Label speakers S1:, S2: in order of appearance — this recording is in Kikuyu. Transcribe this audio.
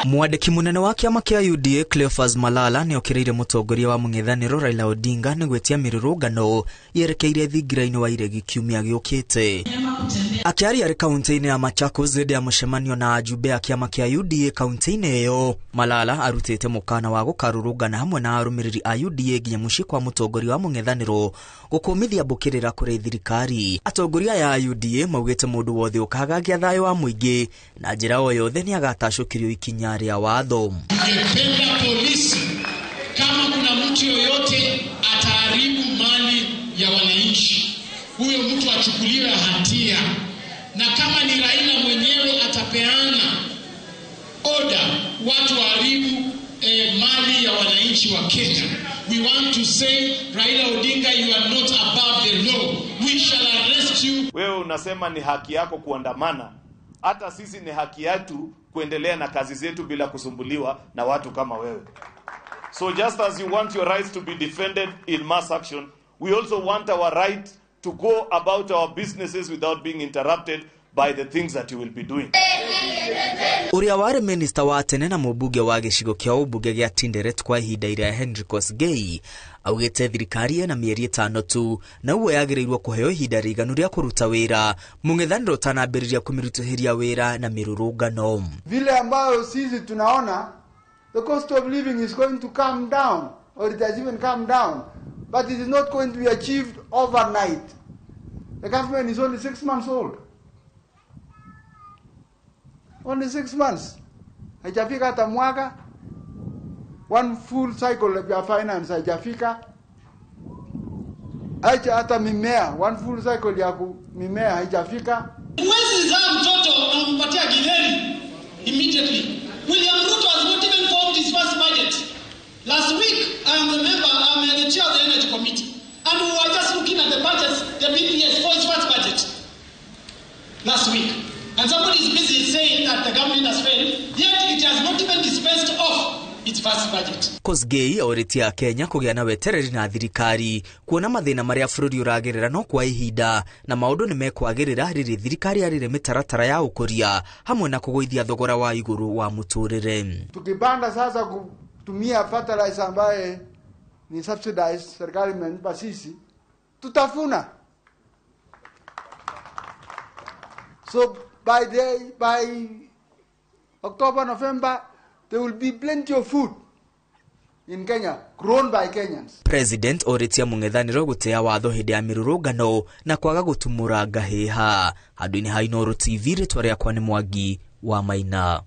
S1: Mwandĩki mũnene wa kĩama kĩa UDA Cleophas Malala nĩokĩrĩire mũtongoria wa mũng'ethanĩro Raila Odinga nĩ gwĩtia mĩrũrũngano yerekeire thingira-inĩ wa iregi kiumia gĩũkĩte. Akĩaria arĩ kaunti-inĩ ya Machakos hĩndĩ ya mũcemanio na ajumbe a kĩama kĩa UDA kaunti-inĩ ĩyo, Malala arutĩte mũkana wa gũkarũrũngana hamwe na arũmĩrĩri a UDA nginya mũciĩ kwa mũtongoria wa mũng'ethanĩro gũkũmithia mbũkĩrĩra kũrĩ thirikari. Atongoria aya a UDA maugĩte mũndũ wothe ũkagagia thayũ wa mũingĩ na njĩra o yothe nĩagatacũkĩrio ikinya rĩa watho.
S2: Ningependa polisi, kama kuna mtu yoyote ataharibu mali ya wananchi, huyo mtu achukuliwe hatia, na kama ni Raila mwenyewe atapeana oda watu waharibu mali ya wananchi wa Kenya. We want to say, Raila Odinga, you are not above the law. We shall arrest you.
S3: Wewe unasema ni haki yako kuandamana. Hata sisi ni haki yetu kuendelea na kazi zetu bila kusumbuliwa na watu kama wewe. So just as you want your rights to be defended in mass action, we also want our right to go about our businesses without being interrupted by the things that you will be doing.
S1: Ũrĩa warĩ minista wa tene na mũmbunge wa gĩcigo kĩa ũmbunge gĩa Tinderet kwa ihinda iraya Henry Kosgei augĩte thirikari ĩna mĩeri 5 tu na ũguo yagĩrĩirwo kũheo ihinda rĩiganu rĩa kũruta wĩra mũng'ethanĩro ũtanambĩrĩria kũmĩrutithĩria wĩra na mĩrũrũngano.
S4: Vile ambayo sisi tunaona the cost of living is going to come down, or it has even come down, but it is not going to be achieved overnight. The government is only 6 months old. Only 6 months. Haijafika hata mwaka. One full cycle ya finance haijafika. Haija hata mimea, one full cycle ya mimea haijafika.
S2: Huwezi zaa mtoto na umpatia githeri immediately. William Ruto has not even formed his first budget. Last week, I am the member, I am the chair of the Energy Committee. And we were just looking at the budgets, the BPS for his first budget. Last week. And somebody is busy saying that the government has failed, yet it has not even dispensed off its first budget.
S1: Kosgei orĩtie a Kenya kũgĩa na wetereri na thirikari kuona mathĩna marĩa bũrũri ũragerera no kwa ihinda na maũndũ nĩ mekwagĩrĩra rĩrĩ thirikari yarĩre mĩtaratara ya ũkũria hamwe na kũgũithia thogora wa igũrũ wa mũtũrĩre.
S4: Tukipanda sasa kutumia fertilizer ambaye ni subsidized, serikali imenipa sisi, tutafuna. So by October, November, there will be plenty of food in Kenya, grown by Kenyans.
S1: President orĩtie mũng'ethanĩro gũtĩa watho hĩndĩ ya mĩrũrũngano na kwaga gũtumũra ngahĩha. Handũ-inĩ ha Inooro TV, rĩtwa rĩakwa nĩ Mwangi wa Maina.